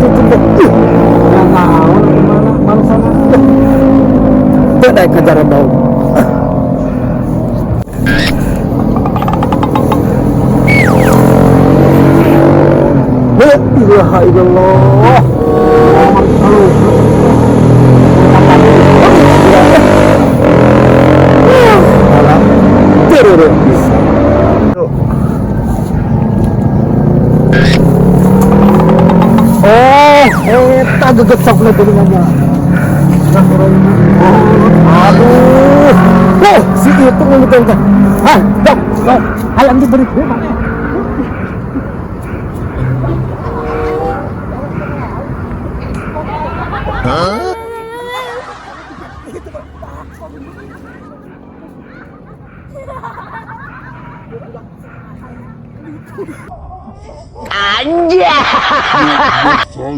Ya naon kumaha barusan. Teu daek ngajaran daun. La ilaha illallah. Terus bisa. Oh, eta gegesokna geuningannya. Aduh. Oh, si itu ngomong teh. Hah, dok, dok. Hayang diberi gue mana?